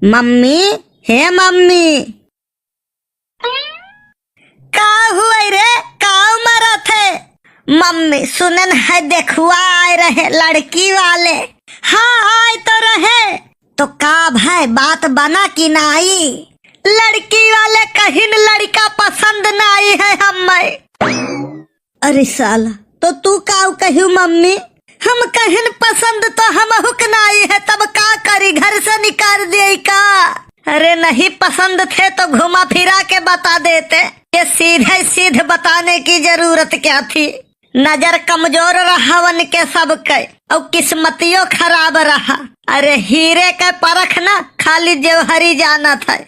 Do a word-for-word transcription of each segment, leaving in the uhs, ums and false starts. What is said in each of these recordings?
मम्मी, हे मम्मी। का हुए रे, का मरत है? मम्मी, सुनेन है देखुआ आए रहे लड़की वाले। हाँ, आए तो रहे। तो का भाई, बात बना कि नाई? लड़की वाले कहिन लड़का पसंद नाई है हमें। अरे साला, तो तू का कहियो मम्मी? हम कहिन पसंद तो हमहू के नाई है, तब का करी, घर से निकाल दिए का? अरे नहीं पसंद थे तो घुमा फिरा के बता देते, ये सीधे सीध बताने की जरूरत क्या थी? नजर कमजोर रहा उनके सबके, और किस्मतियो खराब रहा। अरे हीरे के परख ना खाली जौहरी जानत है।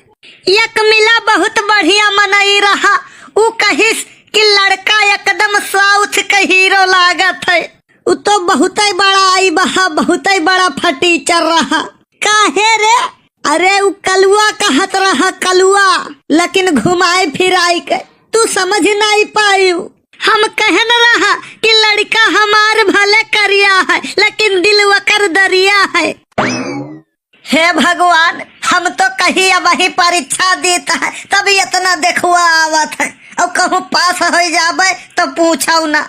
एक मिला बहुत बढ़िया मनई रहा, उ कहिस कि लड़का एकदम साउथ के हीरो लागत है। उ तो बहुतै बड़ा आई बहा, बहुतै बड़ा फटीचर रहा। काहे रे? अरे उ कलुआ कहत रहा, कलुआ, लेकिन घुमाए फिराए के तू समझ नाई पायू। हम कहन रहा कि लड़का हमार भले करिया है, लेकिन दिल वकर दरिया है। हे भगवान, हम तो कही अबही परीक्षा दीत है, तब इतना देखुआ आवत है, और कहूँ पास हो जाबे तो पूछो ना।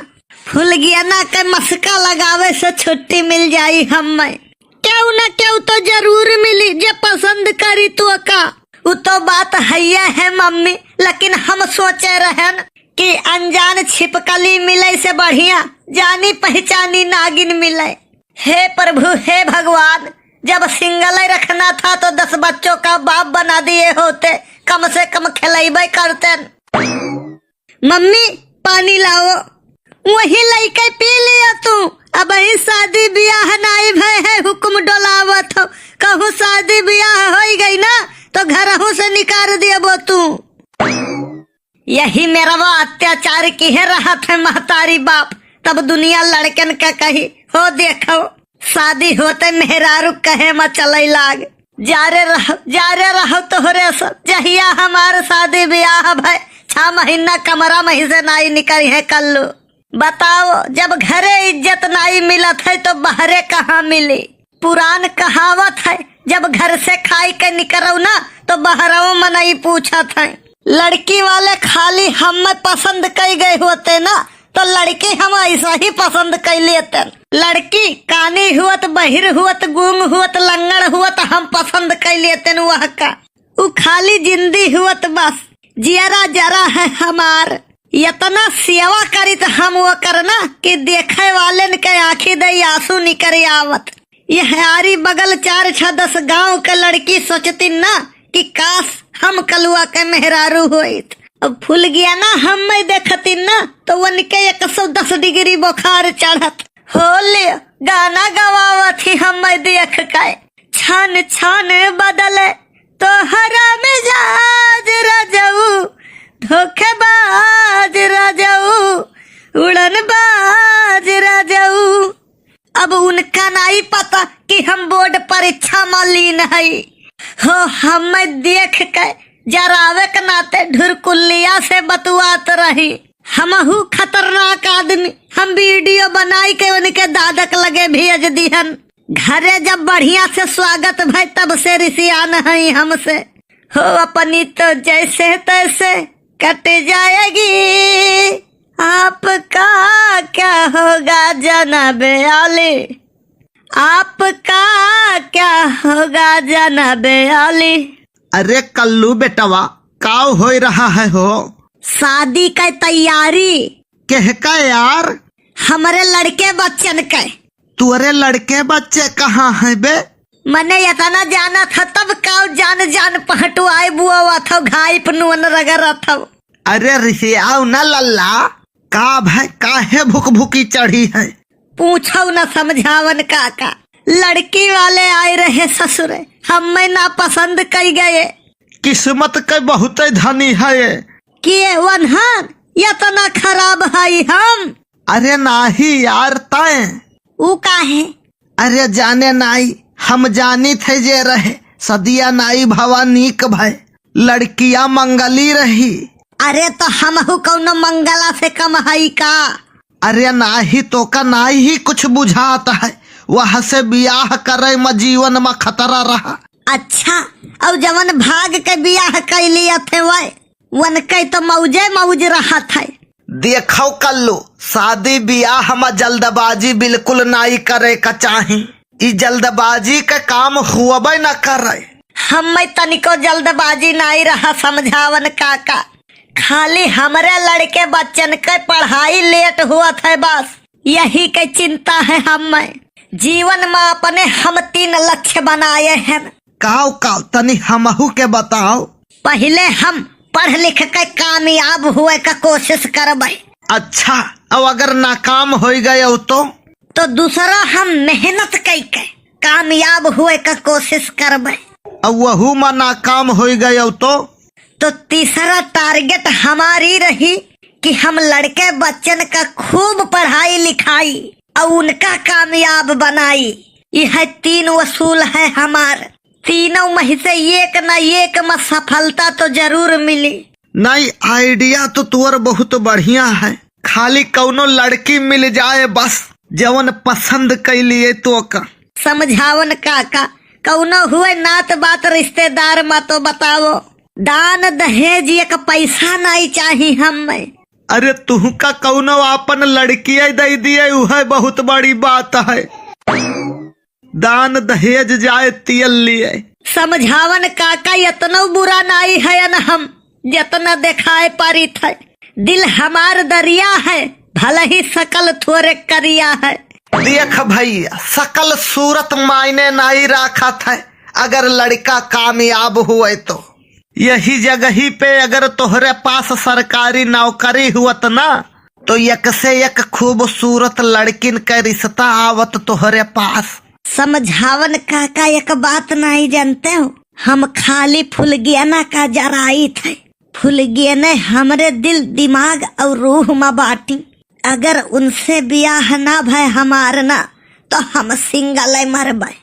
फुलगियाना के मस्का लगावे से छुट्टी मिल जाई हमें। केहू न केहू तो जरूर मिली जे पसंद करी तो का। उ तो बात हइये है मम्मी, लेकिन हम सोचे रहन कि अनजान छिपकली मिले से बढ़िया जानी पहचानी नागिन मिले। हे प्रभु, हे भगवान, जब सिंगल रखना था तो दस बच्चों का बाप बना दिए होते, कम से कम खिलैबे करते। मम्मी, पानी लाओ। वही लइके पी लिया तू। अबही शादी बियाह नाई भय है, हुक्म डोलावत हो। कहूँ शादी बियाह होई गई ना, तो घरहू से निकाल देबो तू। यही मेरवा अत्याचार किहे रहत है महतारी बाप, तब दुनिया लड़कन का कही, हो देखो, शादी होते मेहरारू कहे म चलै लाग। जा रे रह, जा रे रह तोहरे सब। जहिया हमार शादी बियाह भय, छह महीना कमरा में ही से नाई निकरी है कल्लू। बताओ, जब घरे इज्जत नाई मिलत है तो बहरे कहाँ मिली? पुरान कहावत है, जब घर से खाई के निकरौ ना तो बहरौ मनई पूछत है। लड़की वाले खाली हम पसंद कई गए होते ना, तो लड़की हम ऐसा ही पसंद कई लेते। लड़की कानी हुअत, बहिर हुअत, गूंग हुअत, लंगड़ हुअत, हम पसंद कई लेते वह का। उ खाली जिंदी हुअत बस, जियरा जरा है हमार। इतना सेवा करित हम वो करना कि देखे वालेन के आँखी दई आंसू निकर आवत। यह आरी बगल चार छह दस गांव के लड़की सोचतिन ना कि काश हम कलुआ के मेहरारू होइत। अब फुलगियाना हम मैं देखतिन ना तो उनके एक सौ दस डिग्री बुखार चढ़त। होले गाना गवावत ही हम मैं देख के। छन छन बदले तोहरा मिजाज रजऊ, धोखेबाज रजऊ, उड़नबाज रजऊ। अब उनका नाई पता कि हम बोर्ड परीक्षा में लीन हई। हो, हम देख के जरावे के नाते ढुरकुल्लिया से बतुआत रही। हमहू खतरनाक आदमी, हम वीडियो बनाई के उनके दादक लगे भेज दिहन। घरे जब बढ़िया से स्वागत भय तब से रिसियान हई हमसे। हो, अपनी तो जैसे तैसे कट जाएगी। आपका क्या होगा जनाबे आली, आपका क्या होगा जनाबे आली। अरे कल्लू बेटवा, का होई रहा है हो? शादी का तैयारी। केह का यार? हमरे लड़के बच्चन के। तुअरे लड़के बच्चे कहाँ हैं बे? मने इतना जाना था तब का जान जान पहटुआए बुआवा था, घाई पनुअन रगरा था। अरे रिसियाओ ना लल्ला, का भय काहे भुकभुकी चढ़ी है? पूछो ना समझावन काका, लड़की वाले आए रहे ससुरे, हम मैं ना पसंद कई गए। किस्मत के बहुते धनी है। के वनहन इतना खराब हई हम? अरे नाही यार, तैं। ऊ काहे? अरे जाने नाई, हम जानी थे जे रहे, सदिया नाई भवा नीक भय, लड़किया मंगली रही। अरे तो हमहू कौनो मंगला से कम हई का? अरे नाही, तोका नाही ही कुछ बुझात है, वह से बियाह करे म जीवन म खतरा रहा। अच्छा, अउ जवन भाग के बियाह कइ लियत है वह, वनके तो मौजे मौज रहत है। देखौ कल्लू, शादी बियाह मा जल्दबाजी बिल्कुल नाई करे का चाही। ई जल्दबाजी के काम हुअबे न करे। हम्मे तनिको जल्दबाजी नाई रहा समझावन काका, खाली हमरे लड़के बच्चन के पढ़ाई लेट हुअत है बस, यही के चिंता है हम्मे। जीवन मा अपने हम तीन लक्ष्य बनाए हैं। काव काव, तनी हमहू के बताओ। पहिले हम पढ़ लिख के कामयाब हुए का कोशिश करबे। अच्छा, अब अगर नाकाम होइ गए तो? तो दूसरा हम मेहनत कइ के कामयाब हुए का कोशिश करबे। अब वहू मा नाकाम होइ गए तो? तो तीसरा टारगेट हमारी रही कि हम लड़के बच्चन का खूब पढ़ाई लिखाई अउ उनका कामयाब बनाई। यह तीन उसूल है हमार। तीनों में से एक न एक में सफलता तो जरूर मिली। नहीं, आइडिया तो तुअर बहुत बढ़िया है, खाली कउनो लड़की मिल जाए बस, जवन पसंद कइ लिए तो का। समझावन काका, कउनो हुए नात बात रिश्तेदार मा तो बताओ। दान दहेज एक पैसा नाई चाही हम्मे। अरे तुहका कउनो आपन लड़किये दइ दिए, उहै बहुत बड़ी बात है। दान दहेज जाए तियल लिए। समझावन काका, यतनो बुरा नाई हयन हम, जतना देखाए परित है। दिल हमार दरिया है, भलही सकल थोरे करिया है। देख भइया, सकल सूरत मायने नाई राखत है, अगर लड़का कामयाब हुए तो। यही जगही पे अगर तोहरे पास सरकारी नौकरी हुअत ना, तो एक से एक खूबसूरत लड़किन के रिश्ता आवत तोहरे पास। समझावन काका, एक बात नाई जानते हो, हम खाली फुलगेना का जराइत है। फुलगेने हमरे दिल, दिमाग अउर रूह मा बाटी। अगर उनसे बियाह ना भय हमार ना, तो हम सिंगल मरबे।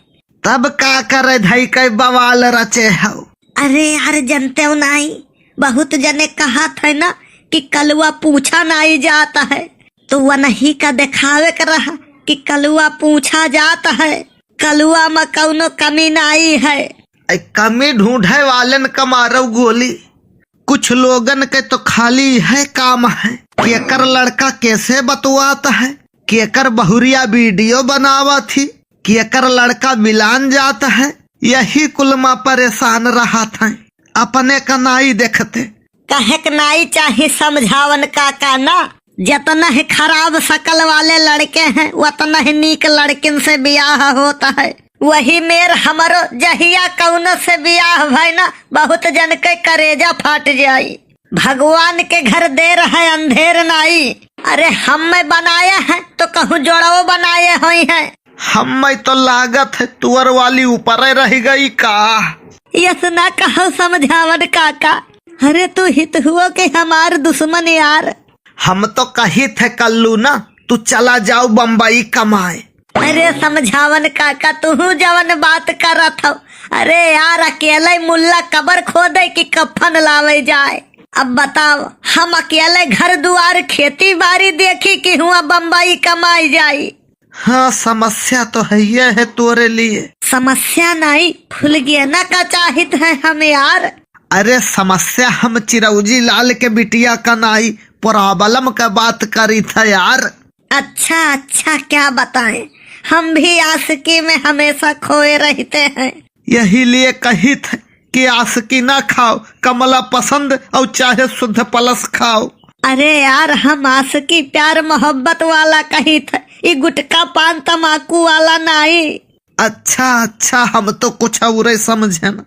तब का करे धई के बवाल रचे हो? अरे यार, जनते हो नाई, बहुत जने कहत है ना कि कलुआ पूछा नाई जात है, तो वनही का देखावे के रहा कि कलुआ पूछा जात है, कलुआ मा कउनो कमी नाई है। ऐ कमी ढूंढे वालन का मारो गोली। कुछ लोगन के तो खाली है काम है, केकर लड़का कैसे बतुआत है, केकर बहुरिया वीडियो बनावत ही, केकर लड़का मिलान जात है, यही कुल मा परेशान रहत है, अपने का नाई देखते। कहे के नाई चाही समझावन काका ना, जतना ही खराब शकल वाले लड़के हैं, वतना ही नीक लड़किन से बियाह होत है। वही मेर हमरो जहिया कउनो से बियाह भय ना, बहुत जन के करेजा फाट जाई। भगवान के घर देर है अंधेर नाई। अरे हम्मे बनाए हैं तो कहूँ जोड़वो बनाए होइहैं। हम्मे तो लागत है तुअर वाली ऊपरे रहि गई का। यस ना कहो समझावन काका, अरे तू हितहुओ के हमार दुश्मन यार। हम तो कहित है कल्लू ना, तू चला जाओ बम्बई कमाए। अरे समझावन काका, तुहू जवन बात करत हो। अरे यार, अकेले मुल्ला कबर खोदे कि कफन लावे जाए। अब बताओ, हम अकेले घर दुआर खेती बारी देखी कि हुआ बम्बई कमाई जाई? हाँ, समस्या तो है ये है तोरे लिए। समस्या नाई, फुलगेना का चाहित है हम यार। अरे समस्या हम चिरौजी लाल के बिटिया का नाई, प्रॉब्लम का बात करी था यार। अच्छा, अच्छा, क्या बताएं, हम भी आशिकी में हमेशा खोए रहते हैं। यही लिए कहित है कि आशिकी ना खाओ, कमला पसंद और चाहे शुद्ध प्लस खाओ। अरे यार, हम आशिकी प्यार मोहब्बत वाला कहित है, ई गुटखा पान तमाकू वाला नाई। अच्छा, अच्छा, हम तो कुछ औरे समझेन।